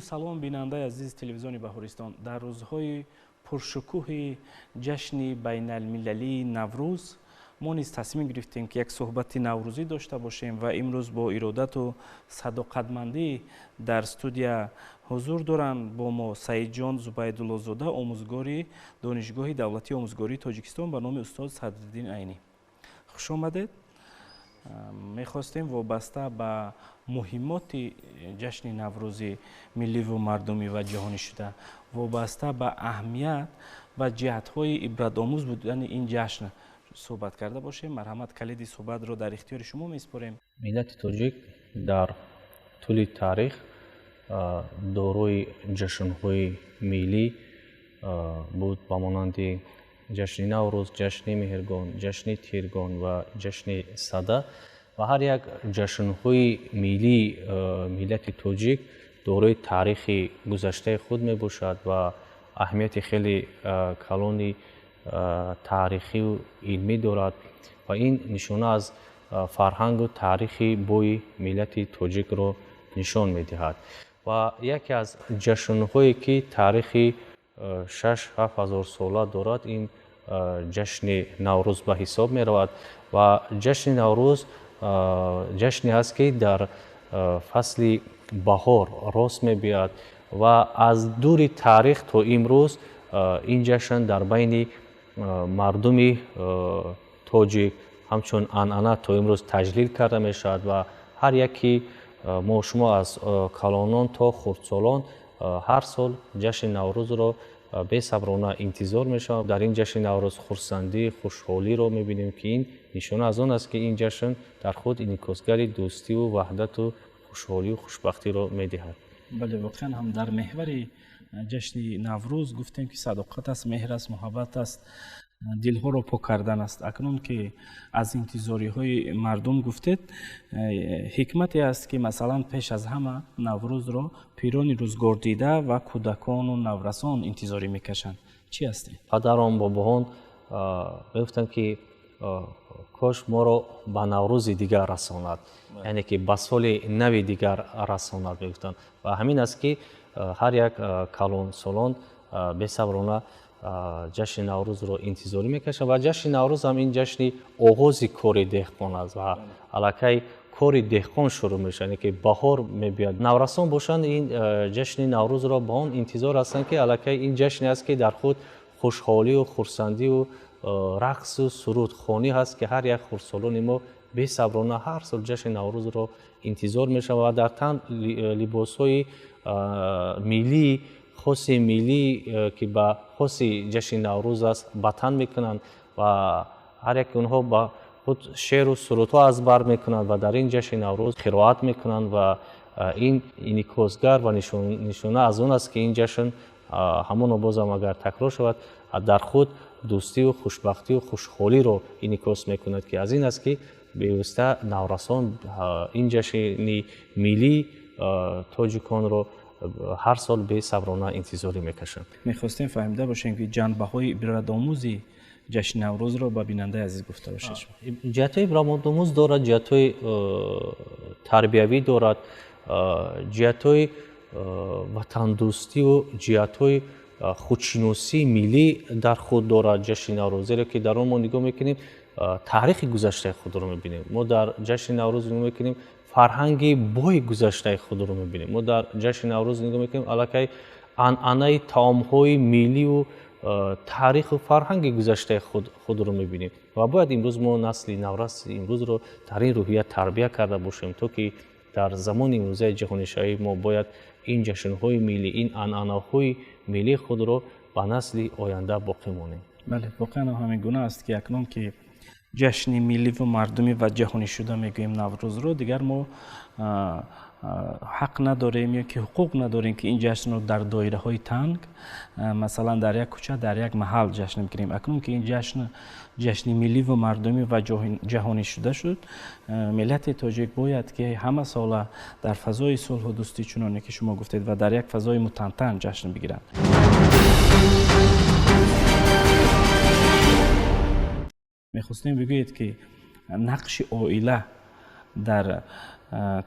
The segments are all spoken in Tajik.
Салом, бинандаи азизи телевизиони Баҳористон. Дар рӯзҳои пуршукӯҳи ҷашни байналмилалии Наврӯз мо низ тасмим гирифтем, ки як суҳбати наврӯзӣ дошта бошем ва имрӯз бо иродату садоқатмандӣ дар студия ҳузур доранд бо мо Саидҷон Зубайдуллозода, омӯзгори Донишгоҳи давлатии омӯзгории Тоҷикистон ба номи устод Садриддин Айнӣ. Хуш омадед. Мехостем вобаста ба муҳиммоти ҷашни наврӯзи милливу мардумӣ ва ҷаҳонӣ шуда, вобаста ба аҳамият ва ҷиҳатҳои ибратомӯз будани ин ҷашн суҳбат карда бошем. Марҳамат, калиди суҳбатро дар ихтиёри шумо месупорем. Миллати тоҷик дар тӯли таърих дорои ҷашнҳои миллӣ буд, ба монанди ҷашни Наврӯз, ҷашни Меҳргон, ҷашни Тиргон ва ҷашни Сада. Ва ҳар як ҷашнҳои миллии миллати тоҷик дорои таърихи гузаштаи худ мебошад ва аҳамияти хеле калони таърихию илмӣ дорад ва ин нишона аз фарҳангу таърихи бои миллати тоҷикро нишон медиҳад. Ва яке аз ҷашнҳое, ки таърихи 6-7 ҳазор сола дорад, ин ҷашни Наврӯз ба ҳисоб меравад. Ва ҷашни Наврӯз ҷашне аст, ки дар фасли баҳор рост мебиёяд ва аз дури таърих то имрӯз ин ҷашн дар байни мардуми тоҷик ҳамчун анъана то имрӯз таҷлил карда мешавад ва ҳар яки мо шумо аз калонон то хурдсолон ҳар сол ҷашни Наврӯзро бесаброна интизор мешаванд. Дар ин ҷашни Наврӯз хурсандӣ, хушҳолиро мебинем, ки ин нишона аз он аст, ки ин ҷашн дар худ инъикосгари дӯстиву ваҳдату хушҳолию хушбахтиро медиҳад. Бале, воқеан ҳам дар меҳвари ҷашни Наврӯз гуфтем, ки садоқат аст, меҳр аст, муҳаббат аст, дилҳоро пок кардан аст. Акнун ки аз интизориҳои мардум гуфтед, ҳикмате аст, ки масалан пеш аз ҳама Наврӯзро пирони рӯзгордида ва кӯдакону наврасон интизорӣ мекашанд. Чӣ ҳастем? Падарон, бобоҳон мегуфтанд, ки кош моро ба Наврӯзи дигар расонад, яъне ки ба соли нави дигар расонад, мегуфтанд. Ва ҳамин аст, ки ҳар як калонсолон бесаброна ҷашни Наврӯзро интизорӣ мекашанд. Ва ҷашни Наврӯз ҳам ин ҷашни оғози кори деҳқон аст ва аллакай кори деҳқон шурӯъ мешавад, яъне ки баҳор мебиёяд. Наврасон бошанд, ин ҷашни Наврӯзро ба он интизор ҳастанд, ки аллакай ин ҷашне аст, ки дар худ хушҳолию хурсандию рақсу сурудхонӣ ҳаст, ки ҳар як хурдсолони мо бесаброна ҳар сол ҷашни Наврӯзро интизор мешаванд ва дар тан либосҳои миллии хоси миллӣ, ки ба хоси ҷашни Наврӯз аст, ба тан мекунанд ва ҳар яке онҳо ба худ шеъру сурудҳо аз бар мекунанд ва дар ин ҷашни Наврӯз қироат мекунанд. Ва ин инъикосгар ва нишона аз он аст, ки ин ҷашн, ҳамоно бозам агар такрор шавад, дар худ дӯстию хушбахтию хушҳолиро инъикос мекунад, ки аз ин аст, ки бевосита наврасон ин ҷашни миллии тоҷиконро ҳар сол бесаброна интизорӣ мекашанд. Мехостем фаҳмида бошем, ки ҷанбаҳои ибратомӯзи ҷашни Наврӯзро ба бинандаи азиз гуфта бошед. Ҷиҳатҳои ибратомӯз дорад, ҷиҳатҳои тарбиявӣ дорад, ҷиҳатҳои ватандӯстиву ҷиҳатҳои худшиносии миллӣ дар худ дорад ҷашни Наврӯз, зеро ки дар он мо нигоҳ мекунем, таърихи гузаштаи худро мебинем. Мо дар ҷашни Наврӯз нигоҳ мекунем, фарҳанги бои гузаштаи худро мебинем. Мо дар ҷашни Наврӯз нигоҳ мекунем, аллакай анъанаи таомҳои миллию таъриху фарҳанги гузаштаи худро мебинем. Ва бояд имрӯз мо насли навраси имрӯзро дар ин рӯҳия тарбия карда бошем, то ки дар замони имрӯзаи ҷаҳонишавӣ мо бояд ин ҷашнҳои миллӣ, ин анъанаҳои миллии худро ба насли оянда боқӣ монем. Бале, воқеан ҳамин гуна аст, ки акнун ки ҷашни милливу мардумӣ ва ҷаҳонӣ шуда мегӯем Наврӯзро, дигар мо ҳақ надорем ё ки ҳуқуқ надорем, ки ин ҷашнро дар доираҳои танг, масалан дар як кӯча, дар як маҳал ҷашн бигирем. Акнун ки ин ҷашн ҷашни милливу мардумӣ ва ҷаҳонӣ шуда шуд, миллати тоҷик бояд ки ҳама сола дар фазои сулҳу дӯстӣ, чуноне ки шумо гуфтед, ва дар як фазои мутантан ҷашн бигиранд. Мехостем бигӯед, ки нақши оила дар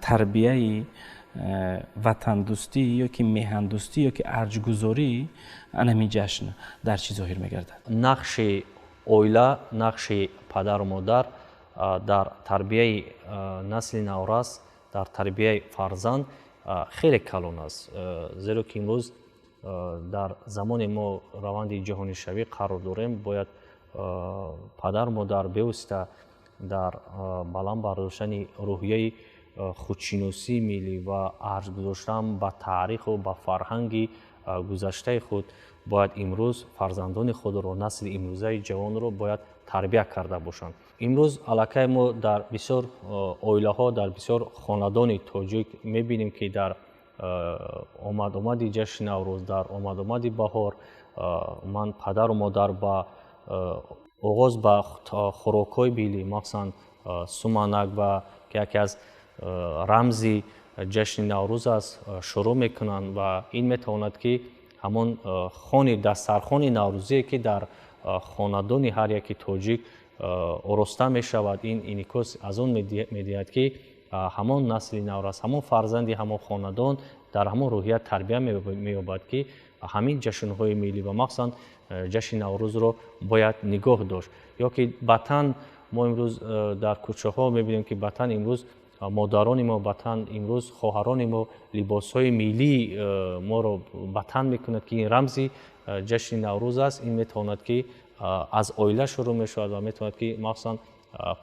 тарбияи Ватандӯстӣ ё ки меҳандӯстӣ ё ки арҷгузорӣ ана ҳамин ҷашн дар чӣ зоҳир мегардад? Нақши оила, нақши падару модар дар тарбияи насли наврас, дар тарбияи фарзанд хеле калон аст, зеро ки имрӯз дар замони мо раванди ҷаҳонишавӣ қарор дорем. Бояд падару модар бевосита дар баланд бардоштани рӯҳияи худшиносии миллӣ ва арҷ гузоштан ба таъриху ба фарҳанги гузаштаи худ бояд имрӯз фарзандони худро, насли имрӯзаи ҷавонро бояд тарбия карда бошанд. Имрӯз аллакай мо дар бисёр оилаҳо, дар бисёр хонадони тоҷик мебинем, ки дар омадомади ҷашни Наврӯз, дар омадомади баҳор ман падару модар ба оғоз ба хӯрокҳои миллӣ, махсусан суманак ва ки яке аз рамзи ҷашни Наврӯз аст, шурӯъ мекунанд. Ва ин метавонад, ки ҳамон хони дастархони наврӯзие, ки дар хонадони ҳар яки тоҷик ороста мешавад, ин инъикос аз он медиҳад, ки ҳамон насли наврас, ҳамон фарзанди ҳамон хонадон дар ҳамон рӯҳия тарбия меёбад, ки ҳамин ҷашнҳои миллӣ ва махсусан ҷашни Наврӯзро бояд нигоҳ дошт. Ё ки ба тан мо имрӯз дар кӯчаҳо мебинем, ки ба тан имрӯз модарони мо, ба тан имрӯз хоҳарони мо либосҳои миллии моро ба тан мекунад, ки ин рамзи ҷашни Наврӯз аст. Ин метавонад, ки аз оила шурӯъ мешавад ва метавонад, ки махсусан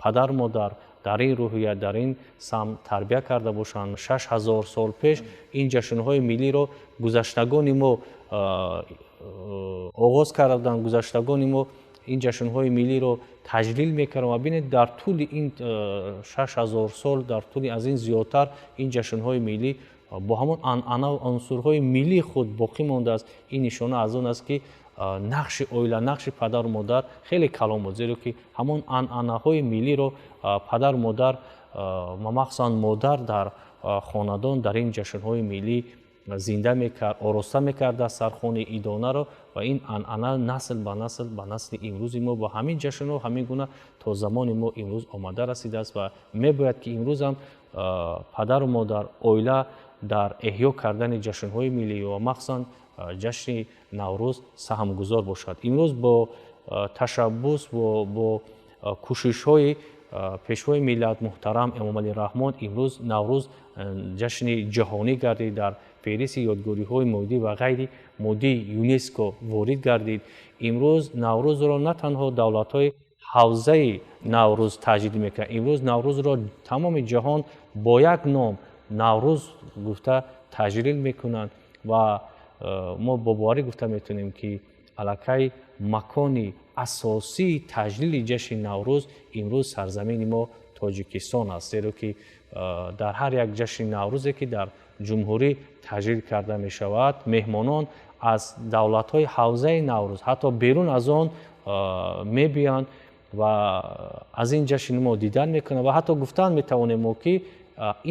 падару модар дар ин рӯҳия, дар ин самт тарбия карда бошанд. 6000 сол пеш ин ҷашнҳои миллиро гузаштагони мо оғоз карда буданд, гузаштагони мо ин ҷашнҳои миллиро таҷлил мекарданд. Ва бинед, дар тӯли ин 6000 сол, дар тӯли аз ин зиёдтар, ин ҷашнҳои миллӣ бо ҳамон анъанаву унсурҳои миллии худ боқӣ мондааст. Ин нишона аз он аст, ки нақши оила, нақши падару модар хеле калон буд, зеро ки ҳамон анъанаҳои миллиро падару модар ва махсусан модар дар хонадон дар ин ҷашнҳои миллӣ зинда мекард, ороста мекард дастархони идонаро. Ва ин анъана насл ба насл ба насли имрӯзи мо бо ҳамин ҷашнҳо ҳамин гуна то замони мо имрӯз омада расидааст. Ва мебояд, ки имрӯзам падару модар, оила дар эҳё кардани ҷашнҳои миллӣ ва махсусан ҷашни Наврӯз саҳмгузор бошад. Имрӯз бо ташаббус, бо кӯшишҳои Пешвои миллат муҳтарам Эмомалӣ Раҳмон имрӯз Наврӯз ҷашни ҷаҳонӣ гардид, дар феҳристи ёдгориҳои моддӣ ва ғайри моддии ЮНЕСКО ворид гардид. Имрӯз Наврӯзро на танҳо давлатҳои ҳавзаи Наврӯз таҷлил мекунанд, имрӯз Наврӯзро тамоми ҷаҳон бо як ном Наврӯз гуфта таҷлил мекунанд. Ва мо бо боварӣ гуфта метавонем, ки аллакай макони асосии таҷлили ҷашни Наврӯз имрӯз сарзамини мо Тоҷикистон аст, зеро ки дар ҳар як ҷашни Наврӯзе, ки дар ҷумҳурӣ таҷлил карда мешавад, меҳмонон аз давлатҳои ҳавзаи Наврӯз, ҳатто берун аз он мебиёнд ва аз ин ҷашни мо дидан мекунанд. Ва ҳатто гуфтан метавонем мо, ки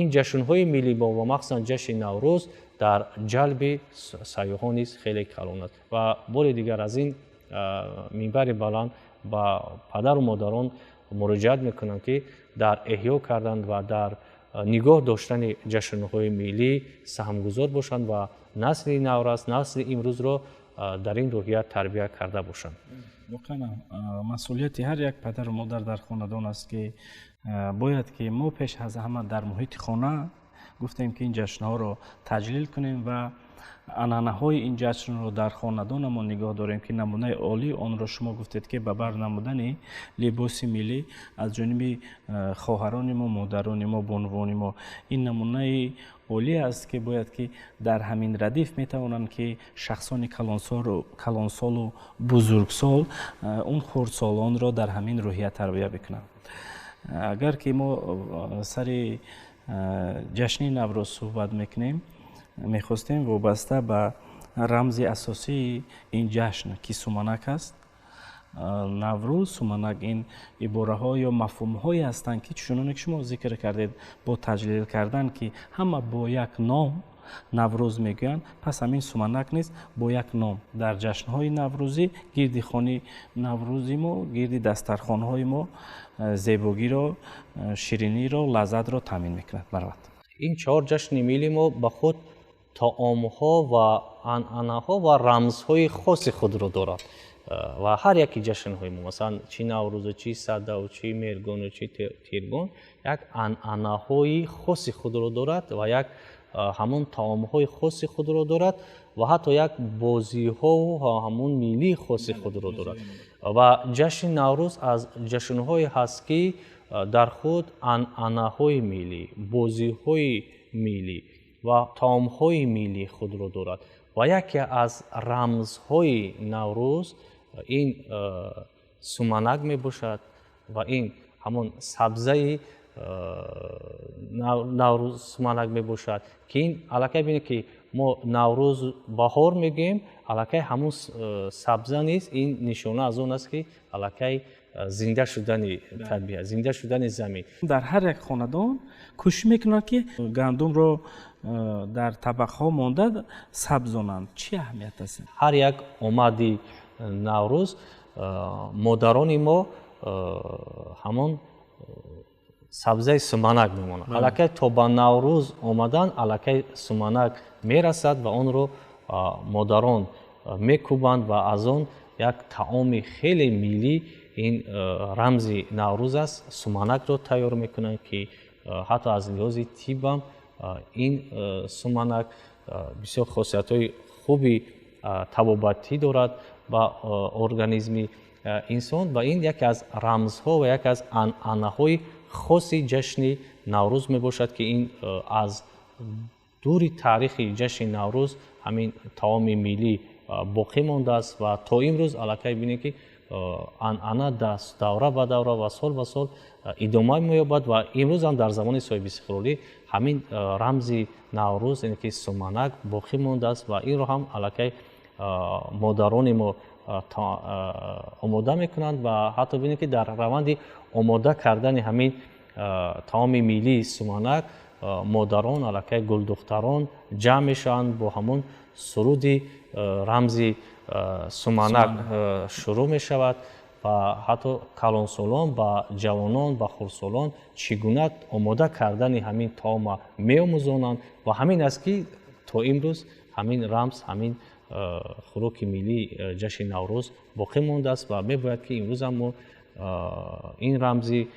ин ҷашнҳои миллӣ мо ва махсусан ҷашни Наврӯз дар ҷалби сайёҳон низ хеле калон аст. Ва бори дигар аз ин минбари баланд ба падару модарон муроҷиат мекунам, ки дар эҳё кардан ва дар нигоҳ доштани ҷашнҳои миллӣ саҳмгузор бошанд ва насли наврас, насли имрӯзро дар ин рӯҳия тарбия карда бошанд. Воқеан, масъулияти ҳар як падару модар дар хонадон аст, ки бояд ки мо пеш аз ҳама дар муҳити хона гуфтем, ки ин ҷашнҳоро таҷлил кунем ва анъанаҳои ин ҷашнро дар хонадонамон нигоҳ дорем, ки намунаи олии онро шумо гуфтед, ки ба бар намудани либоси миллӣ аз ҷониби хоҳарони мо, модарони мо, бонувони мо, ин намунаи олӣ аст, ки бояд ки дар ҳамин радиф метавонанд, ки шахсони калонсолу бузургсол он хурдсолонро дар ҳамин рӯҳия тарбия бикунанд. Агар ки мо сари ҷашни Наврӯз суҳбат мекунем, мехостем вобаста ба рамзи асосии ин ҷашн, ки суманак аст. Наврӯз, суманак — ин ибораҳо ё мафҳумҳое ҳастанд, ки чуноне ки шумо зикр кардед, бо таҷлил кардан, ки ҳама бо як ном Наврӯз мегӯянд, пас ҳамин суманак низ бо як ном дар ҷашнҳои наврӯзӣ гирди хони наврӯзи мо, гирди дастархонҳои мо зебогиро, шириниро, лаззатро таъмин мекунад. Марҳамат. Ин чаҳор ҷашни миллии мо ба худ таомҳо ва анъанаҳо ва рамзҳои хоси худро дорад. Ва ҳар яки ҷашнҳои мо, масалан, чи Наврӯзу, чи Садаву, чи Меҳргону, чи Тиргон, як анъанаҳои хоси худро дорад ва як ҳамон таомҳои хоси худро дорад ва ҳатто як бозиҳову ҳамон миллии хоси худро дорад. Ва ҷашни Наврӯз аз ҷашнҳое ҳаст, ки дар худ анъанаҳои миллӣ, бозиҳои миллӣ ва таомҳои миллии худро дорад. Ва яке аз рамзҳои Наврӯз ин суманак мебошад ва ин ҳамон сабзаи Наврӯз суманак мебошад, ки ин аллакай бинед, ки мо Наврӯз баҳор мегӯем, аллакай ҳамон сабза низ ин нишона аз он аст, ки аллакай зинда шудани табиат, зинда шудани замин. Дар ҳар як хонадон кӯшиш мекунанд, ки гандумро дар табақҳо монда сабзонанд. Чӣ аҳамият аст? Ҳар як омади Наврӯз модарони мо ҳамон сабзаи суманак мемонад. Аллакай то ба Наврӯз омадан аллакай суманак мерасад ва онро модарон мекӯбанд ва аз он як таоми хеле миллӣ, ин рамзи Наврӯз аст, суманакро тайёр мекунанд, ки ҳатто аз лиҳози тибам ин суманак бисёр хосиятҳои хуби табобатӣ дорад ба организми инсон. Ва ин яке аз рамзҳо ва яке аз анъанаҳои хоси ҷашни Наврӯз мебошад, ки ин аз дури таърихи ҷашни Наврӯз ҳамин таоми миллӣ боқӣ мондааст ва то имрӯз аллакай бинем, ки анъана давра ба давра ва сол ба сол идома меёбад. Ва имрӯз ҳам дар замони соҳибистиқлолӣ ҳамин рамзи Наврӯз, яъне ки суманак, боқӣ мондааст ва инро ҳам аллакай модарони мо омода мекунанд. Ва ҳатто бинем, ки дар раванди омода кардани ҳамин таоми миллии суманак модарон, аллакай гулдухтарон ҷамъ мешаванд, бо ҳамон суруди рамзи суманак шурӯъ мешавад ва ҳатто калонсолон ба ҷавонон, ба хурдсолон чӣ гуна омода кардани ҳамин таома меомӯзонанд. Ва ҳамин аст, ки то имрӯз ҳамин рамз, ҳамин хӯроки миллии ҷашни Наврӯз боқӣ мондааст ва мебояд, ки имрӯзам мо ин рамзи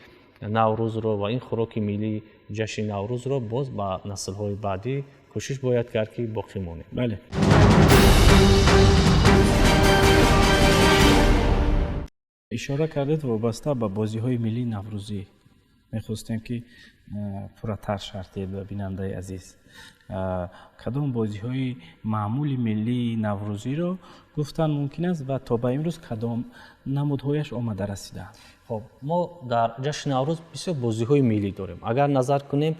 Наврӯзро ва ин хӯроки миллии ҷашни Наврӯзро боз ба наслҳои баъдӣ кӯшиш бояд кард, ки боқӣ монем. Бале. Ишора кардед вобаста ба бозиҳои миллии наврӯзӣ. Мехостем, ки пурратар шарҳ диҳед ба бинандаи азиз. Кадом бозиҳои маъмули миллии наврӯзиро гуфтан мумкин аст ва то ба имрӯз кадом намудҳояш омада расидаанд? Хоб, мо дар ҷашни Наврӯз бисёр бозиҳои миллӣ дорем. Агар назар кунем,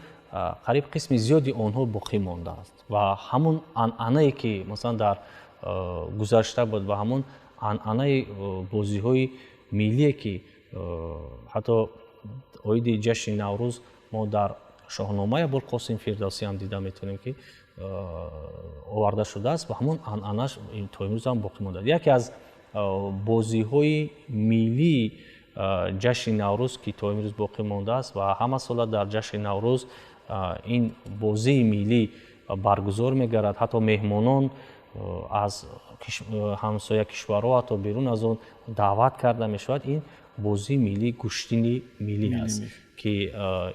қариб қисми зиёди онҳо боқӣ мондааст ва ҳамон анъанае, ки масалан дар гузашта буд ва ҳамон анъанаи бозиҳои миллие, ки ҳатто оиди ҷашни Наврӯз мо дар Шоҳномаи Абулқосим Фирдавсӣ ҳам дида метавонем, ки оварда шудааст ва ҳамон анъанаш то имрӯз ҳам боқӣ мондааст. Яке аз бозиҳои миллии ҷашни Наврӯз, ки то имрӯз боқӣ мондааст ва ҳама сола дар ҷашни Наврӯз ин бозии миллӣ баргузор мегардад, ҳатто меҳмонон аз ҳамсоя кишварҳо, ҳатто берун аз он даъват карда мешавад, ин бозии миллии гӯштини миллӣ аст, ки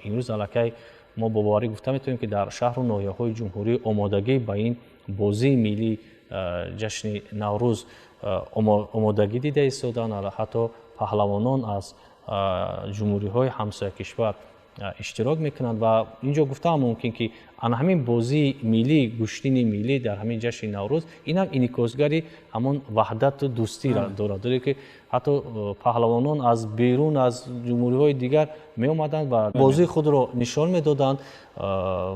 имрӯз аллакай мо бо боварӣ гуфта метавонем, ки дар шаҳру ноҳияҳои ҷумҳурӣ омодагӣ ба ин бозии миллии ҷашни Наврӯз омодагӣ дида истодаанд. Ҳатто паҳлавонон аз ҷумҳуриҳои ҳамсоякишвар иштирок мекунанд. Ва инҷо гуфтаам мумкин, ки ана ҳамин бозии миллӣ, гӯштини миллӣ дар ҳамин ҷашни Наврӯз инам инъикосгари ҳамон ваҳдату дӯстиро дорад, доре ки ҳатто паҳлавонон аз берун, аз ҷумҳуриҳои дигар меомаданд ва бозии худро нишон медоданд.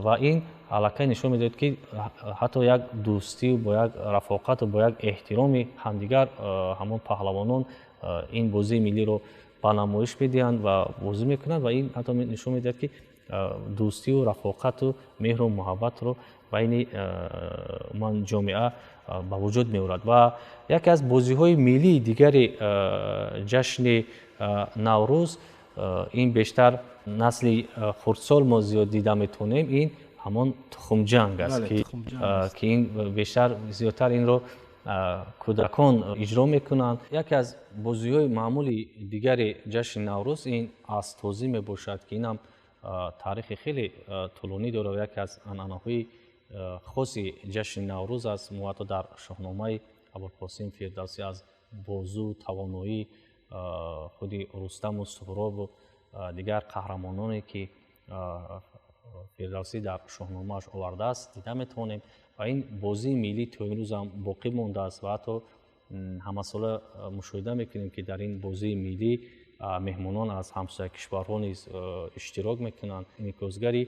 Ва ин аллакай нишон медиҳад, ки ҳатто як дӯстию бо як рафоқату бо як эҳтироми ҳамдигар ҳамон паҳлавонон ин бозии миллиро ба намоиш медиҳанд ва бозӣ мекунанд. Ва ин ҳатто нишон медиҳад, ки дӯстию рафоқату меҳру муҳаббатро байни умуман ҷомеа ба вуҷуд меорад. Ва яке аз бозиҳои миллии дигари ҷашни Наврӯз, ин бештар насли хурдсол мо зиёд дида метавонем, ин ҳамон тухмҷанг аст, ки ин бештар зиёдтар инро кӯдакон иҷро мекунанд. Яке аз бозиҳои маъмули дигари ҷашни Наврӯз ин асптозӣ мебошад, ки инам таърихи хеле тӯлонӣ дорад ва яке аз анъанаҳои хоси ҷашни Наврӯз аст. Мо ҳатто дар Шоҳномаи Абулқосим Фирдавсӣ аз бозу тавоноӣ худи Рустаму Суҳробу дигар қаҳрамононе, ки Фирдавсӣ дар Шоҳномааш овардааст, дида метавонем. Ва ин бозии миллӣ то имрӯзам боқӣ мондааст ва ҳатто ҳамасола мушоҳида мекунем, ки дар ин бозии миллӣ меҳмонон аз ҳамсоя кишварҳо низ иштирок мекунанд. Инъикосгари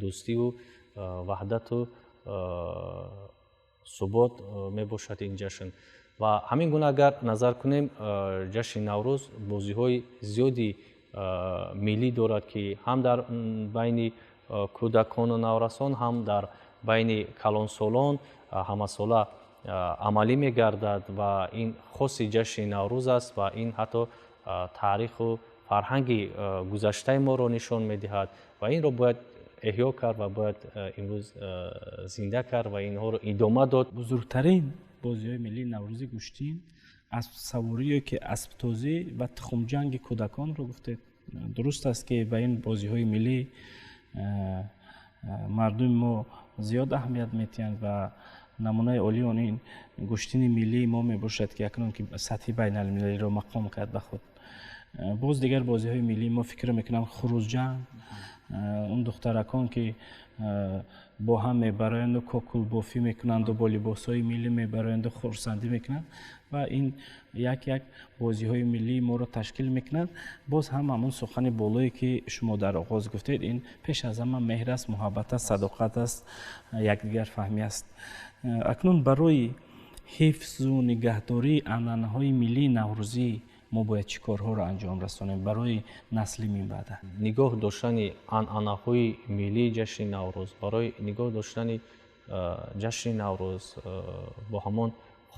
дӯстиву ваҳдату субот мебошад ин ҷашн. Ва ҳамин гуна агар назар кунем, ҷашни Наврӯз бозиҳои зиёди миллӣ дорад, ки ҳам дар байни кӯдакону наврасон, ҳам дар байни калонсолон ҳамасола амалӣ мегардад ва ин хоси ҷашни Наврӯз аст ва ин ҳатто таъриху фарҳанги гузаштаи моро нишон медиҳад ва инро бояд эҳё кард ва бояд имрӯз зинда кард ва инҳоро идома дод. Бузургтарин бозиҳои миллии наврӯзӣ гӯштин, аспсаворӣ ё ки асптозӣ ва тухмҷанги кӯдаконро гуфтед. Дуруст аст, ки ба ин бозиҳои миллӣ мардуми мо зиёд аҳамият метиҳанд ва намунаи олии он ин гӯштини миллии мо мебошад, ки акнун ки сатҳи байналмилалиро мақом кард ба худ. Боз дигар бозиҳои миллии мо, фикр мекунам, хурӯзҷанг, он духтаракон, ки бо ҳам мебароянду кокулбофӣ мекунанду бо либосҳои миллӣ мебароянду хурсандӣ мекунанд ва ин як як бозиҳои миллии моро ташкил мекунанд. Боз ҳам ҳамон сухани болое, ки шумо дар оғоз гуфтед, ин пеш аз ҳама меҳр аст, муҳаббат аст, садоқат аст, якдигарфаҳмӣ аст. Акнун барои ҳифзу нигаҳдории анъанаҳои миллии наврӯзӣ мо бояд чӣ корҳоро анҷом расонем барои насли минбаъда? Нигоҳ доштани анъанаҳои миллии ҷашни Наврӯз, барои нигоҳ доштани ҷашни Наврӯз бо ҳамон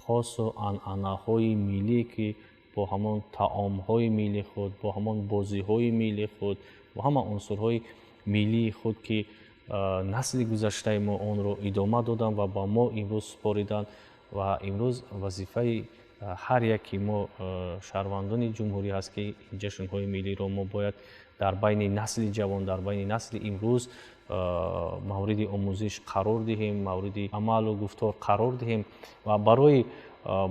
хосу анъанаҳои миллӣ, ки бо ҳамон таомҳои миллии худ, бо ҳамон бозиҳои миллии худ, бо ҳама унсурҳои миллии худ, ки насли гузаштаи мо онро идома доданд ва ба мо имрӯз супориданд. Ва имрӯз вазифаи ҳар яки мо шаҳрвандони ҷумҳурӣ ҳаст, ки ин ҷашнҳои миллиро мо бояд дар байни насли ҷавон, дар байни насли имрӯз мавриди омӯзиш қарор диҳем, мавриди амалу гуфтор қарор диҳем ва барои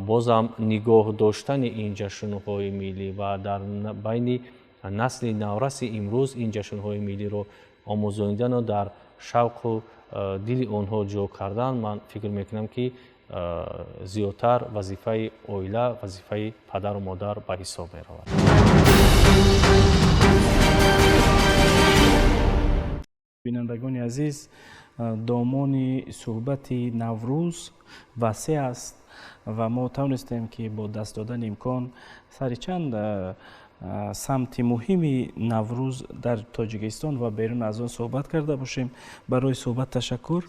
бозам нигоҳ доштани ин ҷашнҳои миллӣ ва дар байни насли навраси имрӯз ин ҷашнҳои миллиро омӯзонидану дар шавқу дили онҳо ҷо кардан, ман фикр мекунам, ки зиёдтар вазифаи оила, вазифаи падару модар ба ҳисоб меравад. Бинандагони азиз, домони суҳбати Наврӯз васеъ аст ва мо тавонистем, ки бо даст додани имкон сари чанд самти муҳими Наврӯз дар Тоҷикистон ва берун аз он суҳбат карда бошем. Барои суҳбат ташаккур,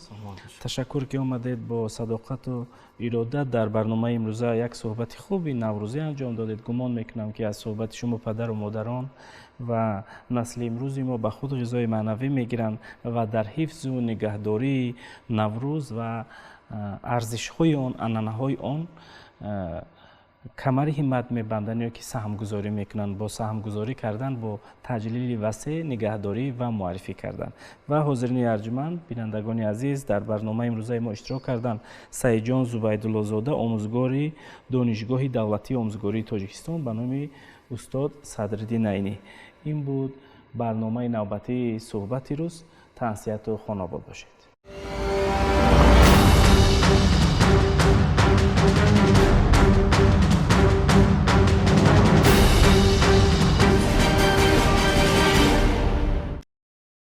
ташаккур, ки омадед, бо садоқату иродат дар барномаи имрӯза як суҳбати хуби наврӯзӣ анҷом додед. Гумон мекунам, ки аз суҳбати шумо падару модарон ва насли имрӯзи мо ба худ ғизои маънавӣ мегиранд ва дар ҳифзу нигаҳдории Наврӯз ва арзишҳои он, анъанаҳои он камари ҳиммат мебанданд ё ки саҳмгузорӣ мекунанд, бо саҳмгузорӣ кардан, бо таҷлили васеъ, нигаҳдорӣ ва муаррифӣ кардан. Ва ҳозирини арҷуманд, бинандагони азиз, дар барномаи имрӯзаи мо иштирок карданд Саидҷон Зубайдуллозода, омӯзгори Донишгоҳи давлатии омӯзгории Тоҷикистон ба номи устод Садриддин Айнӣ. Ин буд барномаи навбатии суҳбати рӯз. Тансиҳату хонобод бошед.